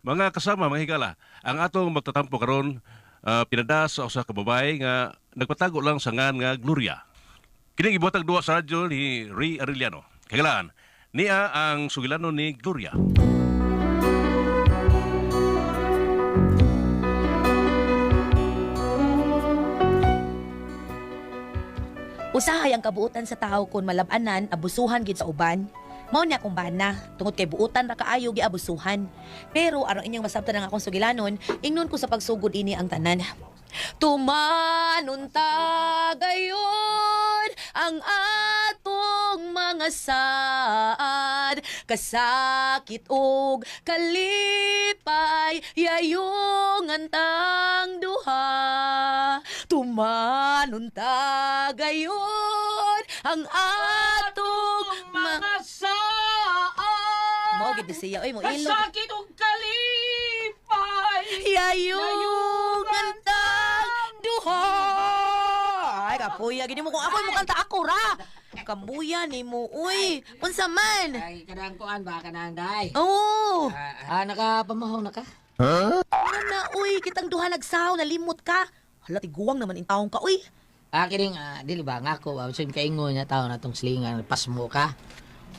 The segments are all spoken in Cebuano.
Mga kasama, mga higala, ang atong magtatampo karon pinada sa usa ka babae nga nagpatago lang sa ngan nga Gloria. Kini gibuhatag duwa sa radyo ni Ray Arellano. Kagalaan, niya ang sugilanon ni Gloria. Usahay ang kabuutan sa tao kung malabanan, abusuhan gid sa uban. Mao niya akong bana, tungod kay buutan ra kaayo giabusuhan. Pero aron inyong masabtan ang akong sugilanon, ingnon ko sa pagsugod ini ang tanan. Tumanon ta gayon ang atong mga saad, kasakit og kalipay, yayong antang duha. Tumanon ta gayon ang atong mga Saan? Mao gid ni siya oy mo ilog. Kasakit og kalipay. Yayong antang duha. Ay, kapuya gini mo kung ako mo kanta ako ra. Kambuya ni mo uy. Unsa man? Ay, kanang kuan ba kanang day? Oo. Nakapamahaw na ka? Ano na uy, kitang duha nagsaw nalimot ka. Hala tiguang naman in taong ka uy. Kining dili ba nga ako ba sin kaingon niya tao na tong slingan pasmo ka.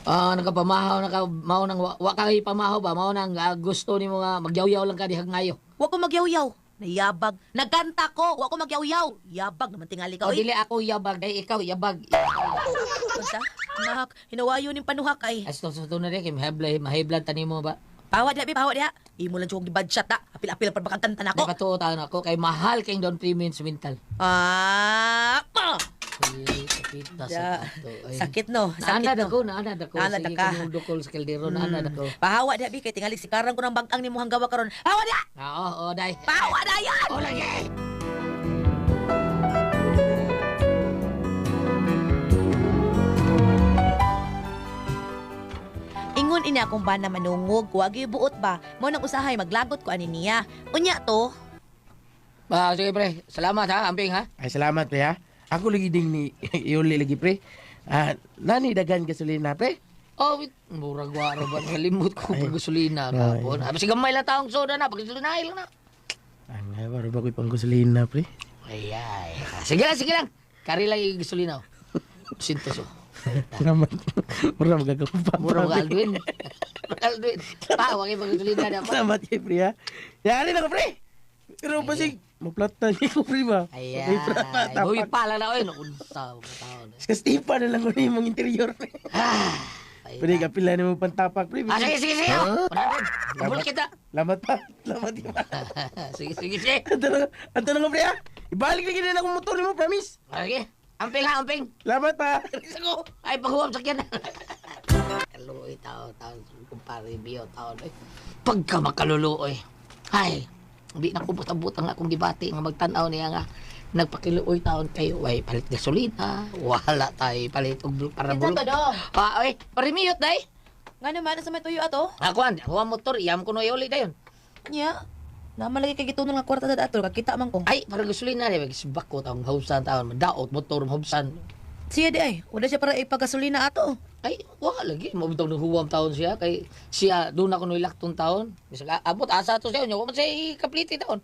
Nakapamahaw na ka mao nang wa ka pamahaw ba mao nang gusto nimo nga magyawyaw lang ka dihag ngayo. Wa ko magyawyaw. Nayabag. Nagkanta ko. Wa ko magyawyaw. Yabag naman tingali ka O uy. dili ako yabag day ikaw yabag. Unsa? Nak, hinawayo ning panuhak ay. Asto sa na rin kay mahiblay mahiblan tanimo ba. Pawa diha, bi, pawa diha. Imo lang jud bad shot ta. Apil-apil pa bakang kanta nako. Dapat tuo taon ako kay mahal kay down payment sa mental. Ah, pa. Ay, sakit na sa Da. ato. Ay. Sakit no, sakit Naanad no. ako, naanad ako. Naanad Sige, ka. kung dukol sa kaldero, naanad ako. Pahawa diha bi kay tingali sikaran ko ng bangkang nimo hanggawa karon. Hawa diha. Oo, oo, day. Pahawa dayon. Oh, lagi! Ingon ini akong bana manungog, wa gyud buot ba. Mo nang usahay maglagot ko ani niya. Unya to, Sige, pre. Salamat, ha. Amping, ha. Ay, salamat, pre, ha? Ako lagi ding ni iuli lagi, pre. Nani dagan gasolina, pre? Oh, wait. Murag waro ba? Nalimot ko pag gasolina. Ay. Kapon. Si gamay lang taong soda na. Pag gasolina, lang na. Ang ay, waro ba ko'y pang gasolina, pre? Ay, ay. Sige lang, sige lang. Kari lang yung gasolina. Oh. Sintos, oh. Salamat. Mura magagawa. Mura mga Aldwin. Aldwin. Pa, wag yung pag gasolina na. Pa. Salamat kay pre, ha? Yari na ko, pre! Pero basig, maplata niya ko, pre, ba? Ay, May plata, ay. Buwi tapak. pa lang na. Oy, nakunta. Mga taon. Kastipa na lang ko na yung interior, pre. Ay, Pre, kapila ni mo pantapak, pre. Sige, sige, sige. Oh. 100. Kabul kita. Lamat pa. Lamat pa. Sige, sige, sige. Anto na nga, pre, ha? Ibalik na gina na akong motor nimo, promise. Sige. Amping ha, amping. Lamat pa. Ako. Ay, paghuwam sakyan. Kaluoy tao, tao, kumpare, biyo, tao. Ay, pagka makaluluoy. Ay, hindi na ko butang-butang akong gibati nga magtan-aw niya nga nagpakiluoy taon kayo way palit gasolina wala tayo palit og para Kinsa bulok to, dong? oy parimiyot day. Ngano man sa may tuyo ato? Ako an ako ang motor iyam ko no iuli dayon. Nya. Naman lagi kay gitunol nga kwarta sa ato, kakita man ko. Ay, para gasolina rin sibak ko taong hubsan taon madaot motor hubsan. Siya di ay, wala siya para ipagasolina ato. Ay, wala lagi. Mabitaw ng huwam taon siya. Kay siya, doon ako nilak tong taon. Bisag, abot, asa to siya. Wa man siya ikapliti taon.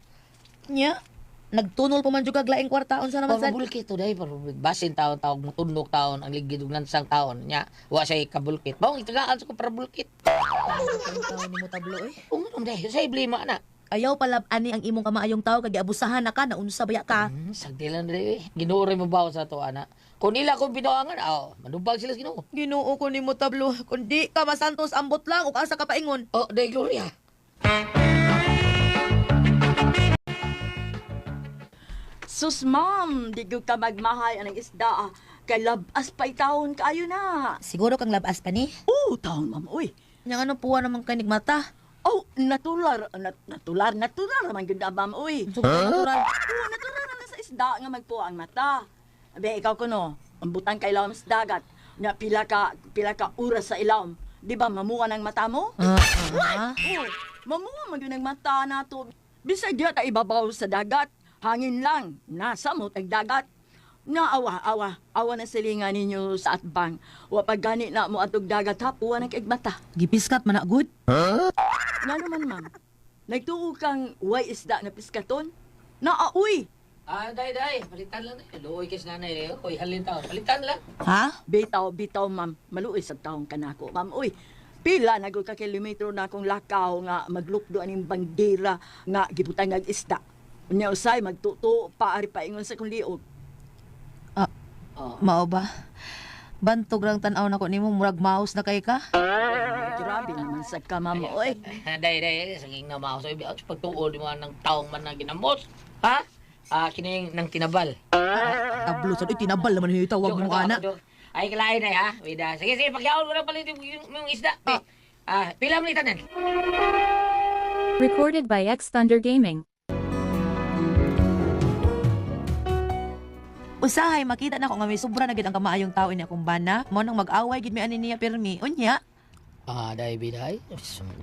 Nya. Nagtunol pa man jud kag laing kwarta unsa naman Para sad. bulkit to dahil. Para basin taon, taog, mutunok taon, ang ligid ug lansang taon. Nya, wa siya ikabulkit. Baong itagaan sa ko para bulkit. Ang taon nimo tablo eh. Kung ano dahil, sa iblima na. Ayaw palab ani ang imong kamaayong tao kag giabusahan na ka naunsa baya ka. Sagdi lang dahil eh. Ginoo rin mo bawa sa to, ana. Kung nila akong binuangan, aw, manubag sila sa Ginoo. Ginoo ko nimo tablo, kundi ka masantos ambot lang ug asa ka paingon. Oh, dahil Gloria. Sus, ma'am, di gyud ka magmahay anang isda. Ah. Kay labas pa taon kaayo na. Siguro kang labas pa ni. Oh, taon, ma'am, uy. Nya ano puwa naman kay nigmata. Oh, natular, natular man gyud na, ma'am, uy. Huh? Natural. Oh, natural na sa isda nga magpuwa ang mata. Abe, ikaw kuno, ang butang kay ilawom sa dagat. Na pila ka oras sa ilawom. Di ba mamuha ng mata mo? Oh, mamuha man gyud ang mata nato. Bisag diha ta ibabaw sa dagat, hangin lang, nasa mo tag dagat. Na awa, awa, awa na silingan ninyo sa atbang. Wa pag gani na mo atog dagat ha, puwa ng mata. Gipiskat man na good. Ngano man, ma'am? Nagtuo kang way isda nga piskaton? Naa, uy! Ah, day, day. Palitan lang. Eh. Luoy kay nanay. Eh. Uy, halin tao. Palitan lang. Ha? Bitaw, bitaw, ma'am. Maluoy sa taong kanako, ma'am. Uy, pila na gud ka kilometro na akong lakaw nga maglukdo aning bandera nga gibutan nga isda. Unya usay magtuto pa ari paingon sa kong liog. Oh. Mao ba? Bantog lang tan-aw nako nimo, murag mouse na kay ka. Grabe naman sa ka, ma'am. Uy, Day, day. Saging na mao. So, pagtuo, di mo ng taong man na ginamos. Ha? Ah, kining ng tinabal. Tablo sad, uy, tinabal naman yung tawag Joke mo lang ana. ako, joke. Ay, kalain ay ha. Wida. Sige, sige, pagyaon mo na palit yung isda. Ah, ah pila mo ni tanan. Recorded by X Thunder Gaming. Usahay makita na ko nga may sobra na gid ang kamaayong tao ini akong bana. Mao nang mag-away gid mi ani niya pirmi. Unya, Ah, day, biday.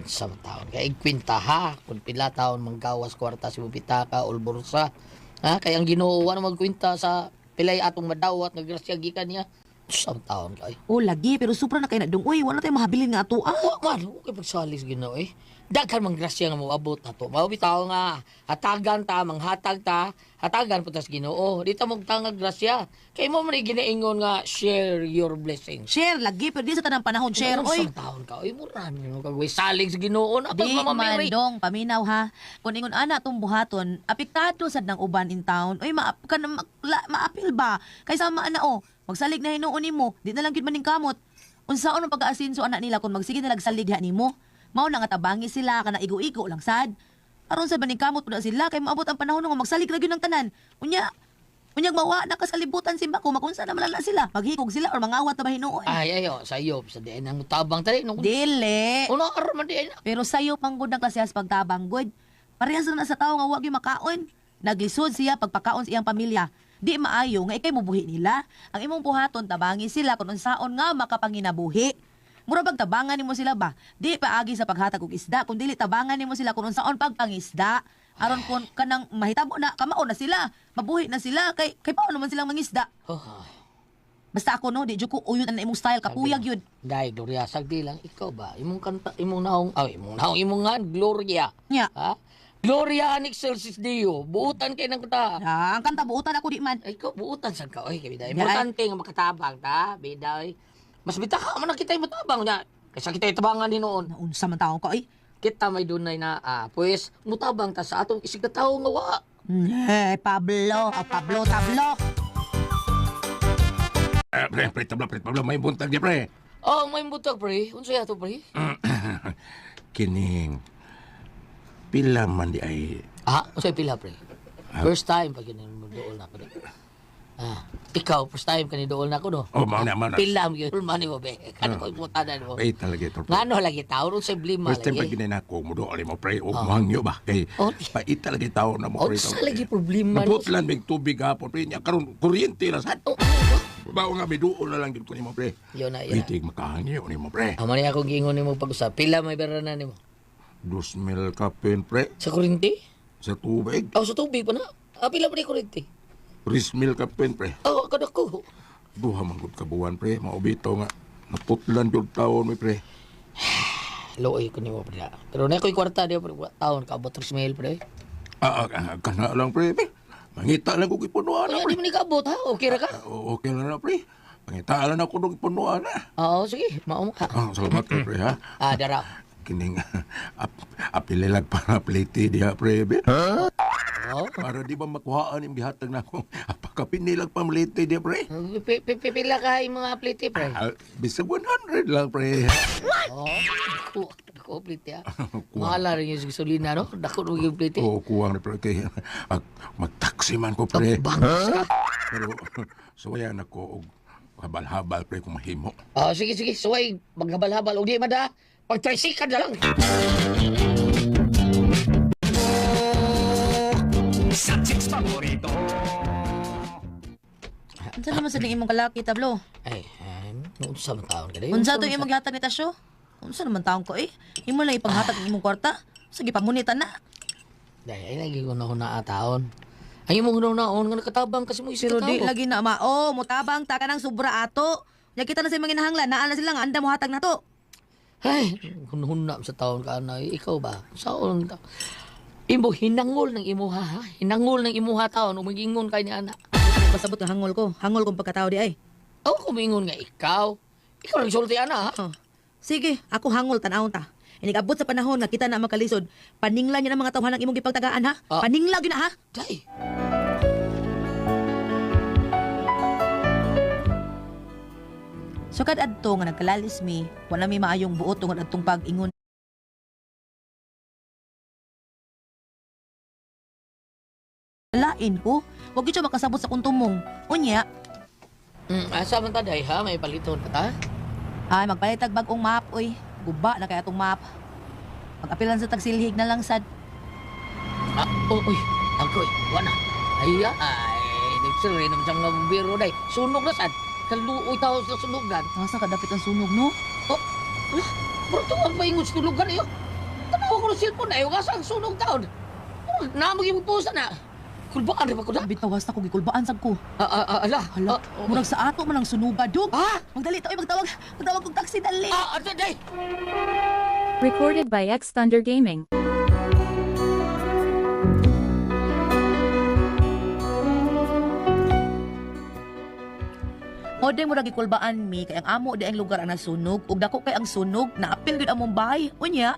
Sa taon. Kaya ikwinta ha. Kung pila taon manggawas kwarta si Bupitaka o bursa. Ha? Kaya ang Ginoo na magkwinta sa pilay atong madawat nga grasya gikan niya. Sa taon kay. oh lagi pero sobra na kay na dong. Uy, wala tay mahabilin nga ato ah. Wa man, okay pagsalig sa Ginoo eh. Daghan mang grasya nga moabot nato. Mao bitaw nga hatagan ta, manghatag ta, hatagan po tas Ginoo. Di ta magtangag grasya. Kay mo man ginaingon nga share your blessings. Share lagi pero di sa tanang panahon share oy. Isang taon ka, oy mura mo kag way salig sa Ginoo na Di man dong, paminaw ha. Kung ingon ana atong buhaton, apektado sad ng uban in town. Uy, maap ka na, maapil ba? Kaysa sama ana oh, magsalig na hinuon nimo, di na lang gyud maning kamot. Unsaon ang pag-aasinso anak nila kung magsige na lagsalig ha nimo? Mao na nga tabangi sila kana igo-igo lang sad. Aron sa baning kamot pud na sila kay moabot ang panahon nga magsalig ra gyud ng tanan. Unya, unyag mawa na kasalibutan si Bako, makunsa na malala sila. Maghikog sila or mangawat na ba hinuon. Ay ayo sa iyo sa diin ang tabang tali nung Dili. Una karon man diin. Pero sayo panggod ng klasehas pagtabang good. Parehas na sa tao nga wa gyud makaon. Naglisod siya pagpakaon sa iyang pamilya. Di maayo nga ikay mubuhi nila. Ang imong buhaton tabangi sila kung unsaon nga makapanginabuhi. Mura bag tabangan nimo sila ba? Di paagi sa paghatag og isda kun dili tabangan nimo sila kung unsaon pagpangisda. Aron kun kanang mahitabo na kamao na sila, mabuhi na sila kay kay paano man silang mangisda. Oh. Basta ako no, di jud ko uyon ang imong style kapuyag yun. Dai Gloria sagdi lang ikaw ba imong kanta imong naong ay imong naong imong nga Gloria. Nya. Ha? Gloria an excelsis Deo. Buutan kay nang kanta. Ah, ang kanta buutan ako di man. Ay, ikaw buutan sad ka oy kay bida. Importante nga makatabang ta, bida oy. Mas bita ka man kita motabang nya. Kaysa kita tabangan ni noon. Naunsa man taong ka oy. Kita may dunay na ah, pues mutabang ta sa atong isig ka tawo nga wa. Eh, Pablo, ah, Pablo, Tablo. Eh, pre, pre, tabla, pre, tabla, may buntag niya, pre. Oh, may butag pre. Unsa yato pre? Kining, pila man di ay, Ah, unsay pila pre? First time pag yun mo dool na ako. Ah, ikaw first time kani dool na ako no. oh, mao na, mao na. Pila mo yun man mo be. Kano ko imutanan mo. Ay, talaga ito, pre. Ngano lagi taon unsay blima First time pag lagi. ginay na ako, mudo, mo, pre, o mahangyo ba? Kay, Oh. pait talaga tao na mo, Oh, pre. sa lagi problema. no? Naputlan, may tubig hapon, pre. Nya, karon kuryente na sad. Oh, Bawo nga, may duol na lang gid ko nimo, pre. Yun na, yun na. Itig, makahangyo nimo, pre. Amo ni akong giingon nimo pag-usap. Pila may pera na nimo? 2,000 kapin, pre, Sa kuryente? sa tubig. Oh, sa tubig pa na. Ah, pila pa ni kuryente? 3,000 kapin, pre. Oh, kadako. Duha man gud ka buwan, pre. Maubito nga. Naputlan jud taon, mi, pre. Luoy ko nimo pre. Pero na ko'y kwarta di pre. Taon kaabot 3,000 pre. Ah, ah, ah, kana lang, pre. Pre. Mangita lang ko gipunuan na, Kaya pre. di man ikaabot ha. Okay ra ka? Ah, okay lang na, pre. Mangita lang ako ng gipunuan na. Oo, sige. Mao ka. Ah, salamat ka, pre, ha. Ah, dara. Kining, apililag para plate diha, pre. Be. Oh. Para di ba makuhaan yung gihatag na ako. Apakapinilag pamlite diha, pre. Pipila ka yung mga plite, pre. Ah, bisag 100 lang, pre. Oh, dako, dako plite ah. Mahala rin yung gasolina, no? Dako rin yung plite. Oo, kuwang na, pre. Kay, mag-taxi man ko, pre. Bangos ka. Pero, suwayan ako og habal-habal, pre, kung mahimo. Oh, sige, sige. Suway, maghabal-habal. O di man pag tricycle na lang. Unsa naman sa imong kalaki, Tablo? Ay, unsa man taon ka Unsa to imong gihatag ni Tasyo? Unsa naman taong ko eh? Imo lang ipanghatag ang imong kwarta. Sige, pamunitan na. Dahil ay lagi ko na na taon. Ay imong hunaon nga nakatabang kasi mo isip Pero di lagi na mao, mutabang ta ka ng sobra ato. Nya kita na sa mga hinahanglan, naa na sila nga anda mo hatag na to. Ay, hunhuna sa taon ka na. Ikaw ba? Saon ta? Imo hinangol ng imuha ha? Hinangol ng imuha taon umigingon kay ni ana. Pasabot nga hangol ko. Hangol kong pagkatao di ay. Ako kumingon nga ikaw. Ikaw nagsulti ana ha? Oh. Sige, ako hangol tan-awon ta. Inig-abot sa panahon nga kita na makalisod. Paningla niya ng mga tawhan ang imong gipagtagaan ha. Ah. Paningla gyud na ha. Day. Sukad adto nga nagkalalis mi, wala mi maayong buot tungod adtong pag-ingon. Lain ko, wag gyud siya makasabot sa kuntumong. Unya, Asa man ta day ha? May paliton pa ta? ay magpalit tag bag-ong map oy. Guba na kay atong map. Pag-apilan sa tagsilhig na lang sad. Ah, oh, uy, angkoy, wala. Ay, ay, nagsiri naman sa mga biro day. Sunog na sad. Kaluoy tao sa sunugan. Asa ka dapit ang sunog no? Oh, ala, bro, ito ang paingon sa sunugan ayo. Tanawa ko ng cellphone ayo, nga sa ang sunog taon. Oh, namag yung pusa na. Kulbaan rin ba ko na? Bitawas na ko gikulbaan sad ko. Ah, ah, ah, ala. Hala, Ah, oh. murag sa ato man ang sunuga dug. Ah! Magdali ta oy magtawag, magtawag og taxi dali. Ah, ah, day! Recorded by X Thunder Gaming. Mo murag gikulbaan mi kay ang amo di ang lugar ang nasunog ug dako kay ang sunog naapil gyud ang Mumbai. Unya.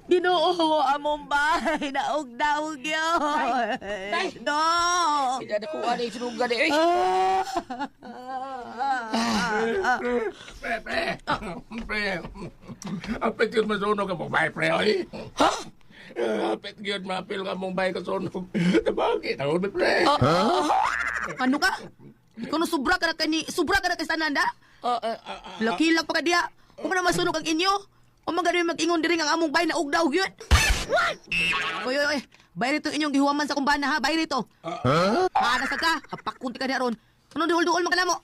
Ginoo ang Mumbai naug-daog yun. Tay! No. Hindi na kuha na yung sunugan eh. Pre, pre. Pre. Apit yun masunog ang Mumbai, pre, oy. Ha? Apit yun maapil ka Mumbai kasunog. Bakit? Ako, pre. Ano ka? Ikaw no sobra ka na kani, sobra ka na kay sananda. Ah, ah, ah, Lakilak pa ka diya. Kung na masunog ang inyo. O man ganun mag-ingon diri nga ang among bay na ugdaw yun. What? Oy, oy, oy. Bayar ito inyong gihuwaman sa kumbana ha. Bayar ito. Ha? Nasa ka. Hapakunti ka niya ron. Anong duol-duol man ka namo?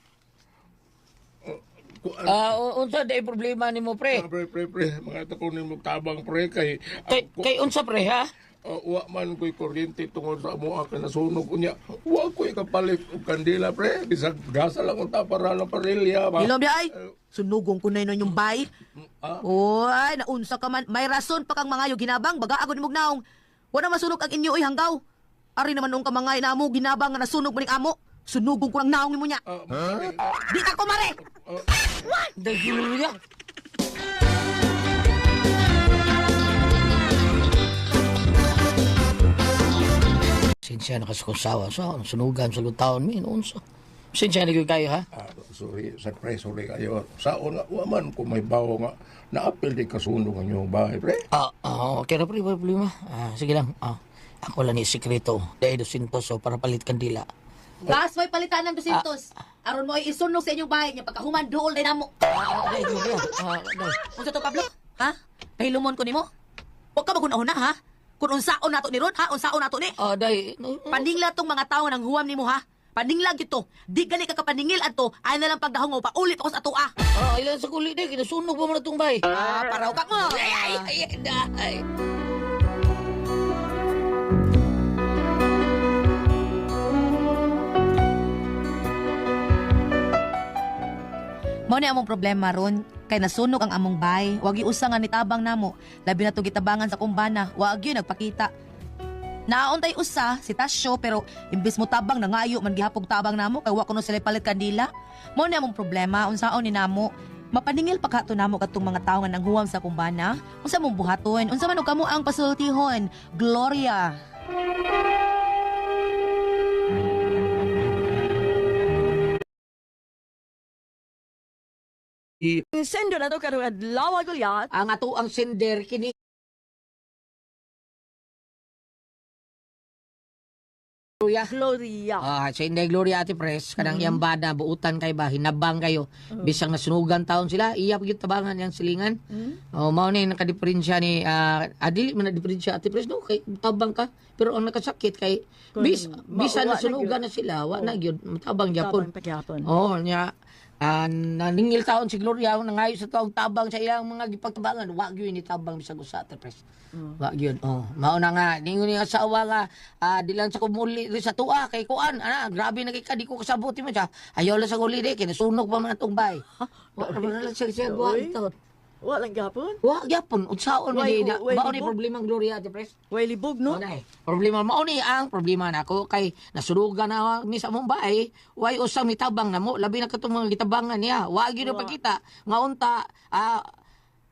Kuan. ah, unsa day problema nimo pre? Ah, pre, pre, pre. Mga ito ko nimo tabang, pre, kay... Kay, kay unsa pre ha? Wa man ko'y kuryente tungod sa amo ang nasunog unya. Wa ko'y kapalit og kandila, pre. Bisag gasa lang unta para lang parilya ba. Hilom di ay. Sunugong ko na yun yung bay. Ah? Oy, naunsa ka man. May rason pa kang mga ginabang. Baga ako ni Mugnaong. Wala masunog ang inyo, oy, hanggaw. Ari naman noong kamangay na amo, ginabang nga nasunog mo ning amo. Sunugong ko ng naong nimo niya. Ah, pre. Di ka kumare! Day Gloria. Sinsya na kasi kung sawa sa sunugan sa lutaon mi unsa. Sinsya na gyud kayo ha. Ah, sorry, sa pre, sorry kayo. Saon nga, wa man ko may bawo nga naapil di kasunog ang inyong bahay, pre. Ah, ah, okay ra pre, wala problema. Ah, sige lang. Ah, ako lang ni sekreto. Day 200 so para palit kandila. Gas, may palitan ng 200. Aron mo ay isunog sa inyong bahay niya pagkahuman duol din namo. Ah, day Gloria. Ah, day. Unsa to Pablo? Ha? Pahilumon ko nimo? Huwag ka magunahon na ha? Kung unsaon nato ni Ron, ha? Unsaon nato ni? Ah, day. Paningla tong mga tao ng huwam nimo ha? Paningla gito. Di gali ka kapaningil adto, ay na lang pagdahong mo paulit ako sa atoa. Ah, ilan sa kuli day kinasunog pa man atong bay. Ah, paraw ka mo. Ay, ay, ay, day. Mao ni among problema ron kay nasunog ang among bay. Wag usa nga nitabang namo. Labi na to gitabangan sa kumbana, wag yun nagpakita. Naon tay usa si Tasyo pero imbis mo tabang nangayo man gihapog tabang namo kay wa kuno sila palit kandila. Mao ni among problema unsaon ni namo. Mapaningil pa kato namo katong mga tawo nga nanghuwam sa kumbana. Unsa mong buhaton? Unsa man og kamo ang pasultihon? Gloria. Sendo na to karong adlaw Gulyat. Ang ato ang sender kini Gloria. Gloria. Ah, sa Inday Gloria Ate Pres, kanang iyang bana buutan kay ba hinabang kayo. Bisang nasunugan taon sila, iya gyud tabangan yang silingan. Oh, mao ni nakadiferensya ni adili man na diferensya Ate Pres no kay tabang ka pero ang nakasakit kay bis bisan mauwa na nasunugan na sila, wa na gyud tabang gyapon. Tabang pagyapon. Oh, nya naningil taon si Gloria nangayo sa taong tabang sa ilang mga gipagtabangan, wa gyud ni tabang bisag usa Ate Pres. Wa gyud. Oh, mao na nga ningon ni asawa nga di lang sa kumuli ri sa tuwa kay kuan ana grabe na kay ka di ko kasabot mo siya. Ayaw lang sa uli di kinasunog pa man atong bay. Wa na lang siya siya buhat taon. Wa lang gapon. Wa gyapon unsaon man Way- di na. way Mao ni libog. problema ang Gloria Ate Pres. Way libog, no? No? Na eh. Problema mao ni ang problema nako kay nasurugan na mi sa among bahay, way usang mitabang namo, labi na katong mga gitabangan niya. Wa gyud na pagkita nga unta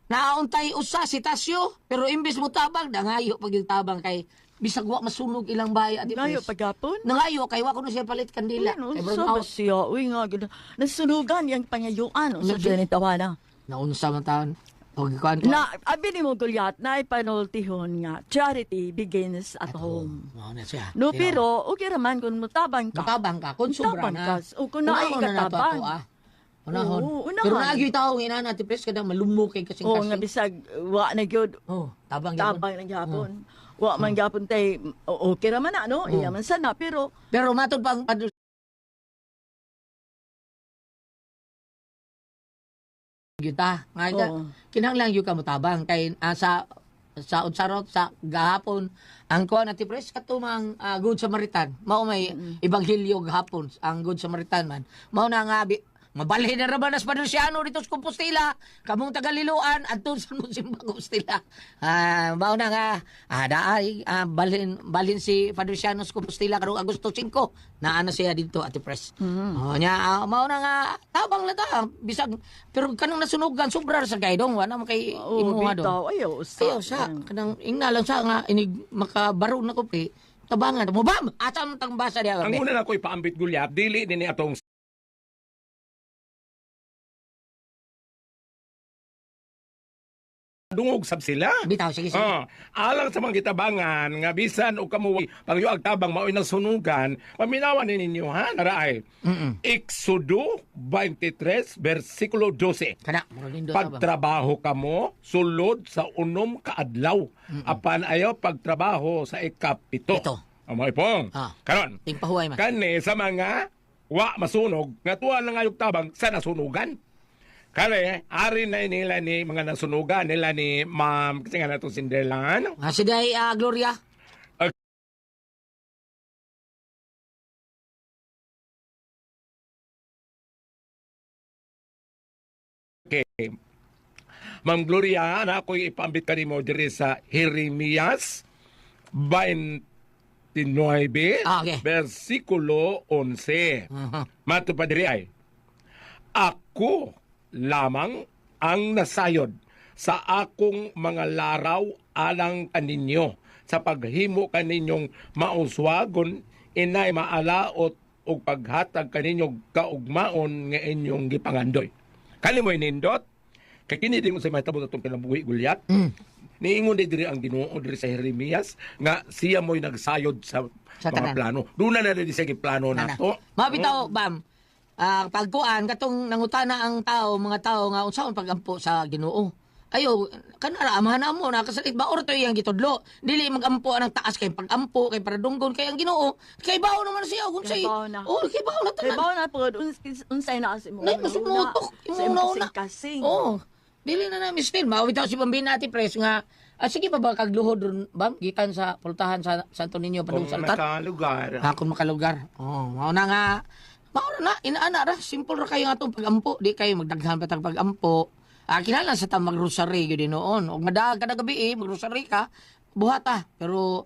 naauntay usa si Tasyo, pero imbes mo tabang nangayo pag yung tabang kay bisag wa masunog ilang bahay Ate Ngayo Pres. pagapon. Nangayo kay wa kuno siya palit kandila. Ano, Kay unsa brown ba out. siya? Uy nga, gud. Nasunugan yang pangayuan. Unsa Nag- siya ni tawana. Naunsa man taon. Og kuan ko. Na, abi ni mo Goliath, na ipanultihon nga, charity begins at home. Mao na siya. No, pero okay raman kung mutabang ka. Matabang ka, kung sobra Mutabang na. ka. O, kung naay Unahon na nato katabang. ato, ah. Unahon. Oo, unahon. Pero naagyo'y tao nga inana, Ate Pres, kada malumok kay kasing Oo, nga kasing. bisag wa na gyud Oh, tabang gyapon. tabang na gyapon. Wa man gyapon tay okay raman na no, iya man sana pero Pero matod pa ang padul gyud ta. Nga ka, Oo. kinahanglan gyud ka motabang kay sa unsarot sa gahapon ang kuan Ate Pres katumang Good Samaritan mao may ebanghelyo gahapon ang Good Samaritan man mao na nga mabalhin na raman as Padulciano dito sa Compostela kamong tagaliluan adto sa mo simba Compostela mao na nga daay balhin balhin si Padulciano sa Compostela karong Agosto 5 naa na siya dito Ate Pres. Oh, nya mao na nga tabang na ta bisag pero kanang nasunugan sobra ra sa gaydong wala man kay oh, imuha dong. bitaw ayaw usa. Ayaw sa kanang ingna lang sa nga inig makabaro na ko pre tabangan mo bam asa man tang basa diha Ang be? una na ko ipaambit gulyap, dili nini atong dungog sab sila. Bitaw sige sige. Oh, alang sa mga gitabangan nga bisan og kamo pangyoag tabang mao'y nasunugan, paminawan ni ninyo ha, naraay. Exodo 23 versikulo 12. Kana murag nindot ta ba? Pagtrabaho kamo sulod sa unom ka adlaw. Apan ayaw pagtrabaho sa ikapito. Pito. Amo ipong. Ah. Karon. Tingpahuway man. Kani sa mga wa masunog nga tuwa lang ayog tabang sa nasunugan. Kare, ari na nila ni mga nasunugan nila ni Ma'am kasi nga natong Cinderella. Ano? Ah, si Day Gloria. Okay. Ma'am Gloria, ana ako'y ipambit kanimo diri sa Jeremias 29 Okay. versikulo 11. Mato pa diri ay, ako lamang ang nasayod sa akong mga laraw alang kaninyo sa paghimo kaninyong mauswagon inay maalaot og paghatag kaninyong kaugmaon nga inyong gipangandoy. Kani mo nindot kay kini din sa mahitabo sa atong kinabuhi Gulyat. Niingon di diri ang Ginoo diri sa Jeremias nga siya mo'y nagsayod sa, Sa mga tanan. plano. Doon na na diri siya plano Ana. nato. Mabitaw bam. Pagkuan katong nangutana ang tao, mga tao nga unsaon pagampo sa Ginoo. Ayo, kanara amahan na mo nakasalit ba orto iyang gitudlo. Dili magampo ang taas kay pagampo kay paradunggon kay ang Ginoo. Kay bao naman siya kung say. Kay bao na. Oh, kay bao na Kay tanan. bao na pod unsay na sa imo. Nay masumutok Sa imong imong nauna. kasing-kasing. Oo. Dili na namin still mawitaw si Bambina ati pres nga sige pa ba kagluhod ron bam gikan sa pultahan sa Santo Niño padung Kung sa altar. nakalugar. Akong makalugar. Oh, mao na nga. Mao na inaana ra simple ra kayo nga atong pagampo, di kayo magdaghan pa tag pagampo. Kinahanglan sa ta magrosary gyud noon. Og madaag kada gabi eh, magrosary ka, buhata. Pero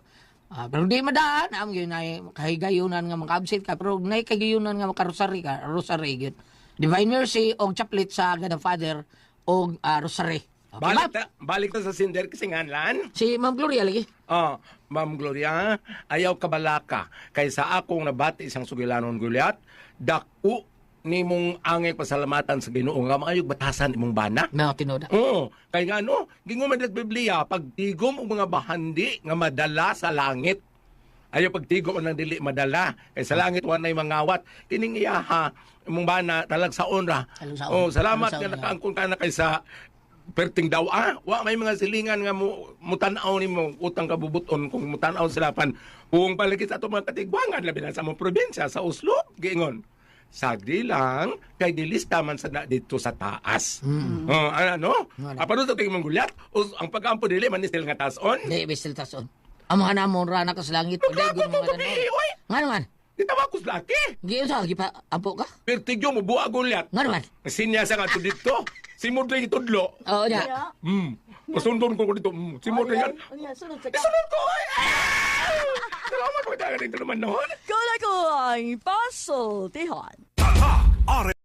pero di madaan, am gyud nay kahigayunan nga maka-absent ka, pero nay kahigayunan nga makarosary ka, rosary gyud. Divine Mercy og chaplet sa God the Father og rosary. Okay, Balik ma'am? ta, balik ta sa Cinder kasi nga lan. Si Ma'am Gloria lagi. Oh, Ma'am Gloria, ayaw kabalaka kay sa akong nabati isang sugilanon Gulyat, dako nimong angay pasalamatan sa Ginoo nga maayog batasan imong bana. No, tinuod. Oo, kay nga ano, gingon man sa Biblia, pagtigom og mga bahandi nga madala sa langit. Ayaw pagtigom ang dili madala. Kay sa langit wa nay mangawat. Kining iyaha imong bana talagsaon ra. Talagsaon. Oh, salamat Talagsaon nga ra. nakaangkon ka na kay sa perting daw ah. Wa may mga silingan nga mo mutan-aw nimo utang kabubuton kung mutan-aw sila pan. Kung palagi sa atong mga katigwangan labi na sa among probinsya sa Oslo, giingon. Sagdi lang kay dilista man sa na dito sa taas. Oh, ano? Wala. Apa sa tingin mong gulyat? Os, ang pag-ampo dili man ni sila nga taas-on. Di, bistil tason. Amahan na mo ra na ka sa langit. Paglagot Pagdayon ng mga gabi, oy! Nga naman. Ditawa ko sa laki. Giyon sa, gipa, ampo ka? Pertigyo mo buwa gulyat. Nga naman. Sinya sa nga to dito. Si Mudre itudlo. Oo nya. Yeah. Pasundon ko dito. Si Mudre yan. Unya, sunod sa ka. Isunod ko! Ay! Ah! Salamat po tayo dito naman noon. Kula ko ang pasultihan. Tatak!